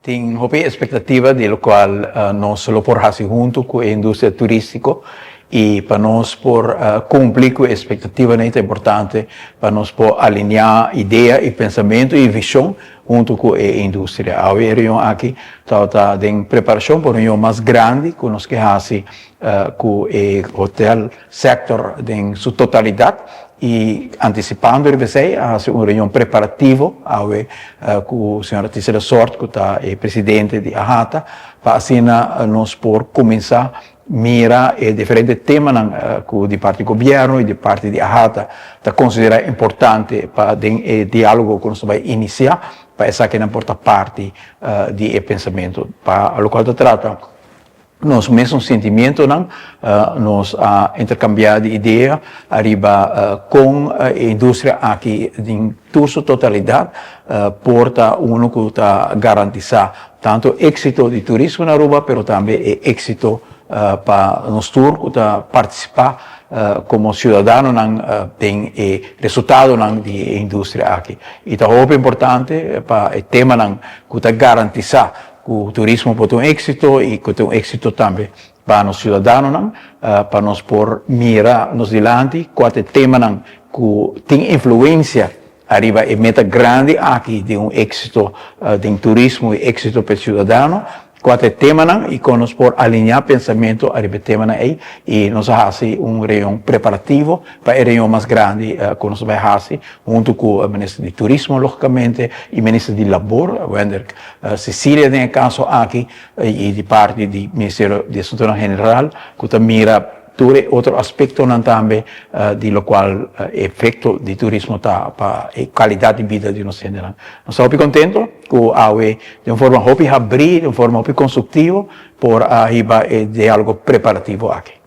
Tin hopi expectativa di locual nos lo por haci hunto cu e industria turistico y pa nos por cumpli cu e expectativanan ta importante pa nos por alinea idea y pensamento y vision hunto cu e industria. Awe e reunion aki tabata den preparacion pa un reunion mas grandi cu nos ke haci cu e hotel sector den su totalidad y anticipando riba esey a haci un reunion preparativo awe cu señora Tisha de Sort cu ta e presidente di AHATA pa asina nos por cuminsa mira e diferente temanan cu di parti gobierno y di parti di AHATA ta considera importante pa den e dialogo cu nos ta bay inicia pa esakinan por ta parti di e pensamento pa locual ta trata nos mesun sentimientonan. Nos a intercambia di idea ariba con e industria aki den tur su totalidad por ta uno cu ta garantisa tanto exito di turismo na Aruba pero tambe e exito pa nos tur cu ta participa como ciudadanonan den e resultadonan di e industria aki. Y ta hopi importante pa e temanan cu ta garantisa cu turismo por ta un exito y cu ta un exito tambe pa nos ciudadanonan, pa nos por mira nos dilanti cua ta e temanan cu tin influencia ariba e meta grandi aki di un exito den turismo y exito pa e ciudadano, cua ta e temanan y con nos por alinea pensamento ariba e temanan ey y nos a haci un reunion preparativo pa e reunion mas grandi cu nos a bay haci hunto cu Minister di Turismo logicamente y Minister di Labor, Wender Cecilia den e caso aki y di parti di Ministerio di Asuntonan General cu ta mira tur e otro aspectonan tambe di locual e efecto di turismo ta pa e calidad di bida di nos hendenan. Nos ta hopi contento cu awe den un forma hopi habri, den un forma hopi constructivo por a hiba e dialogo preparativo aki.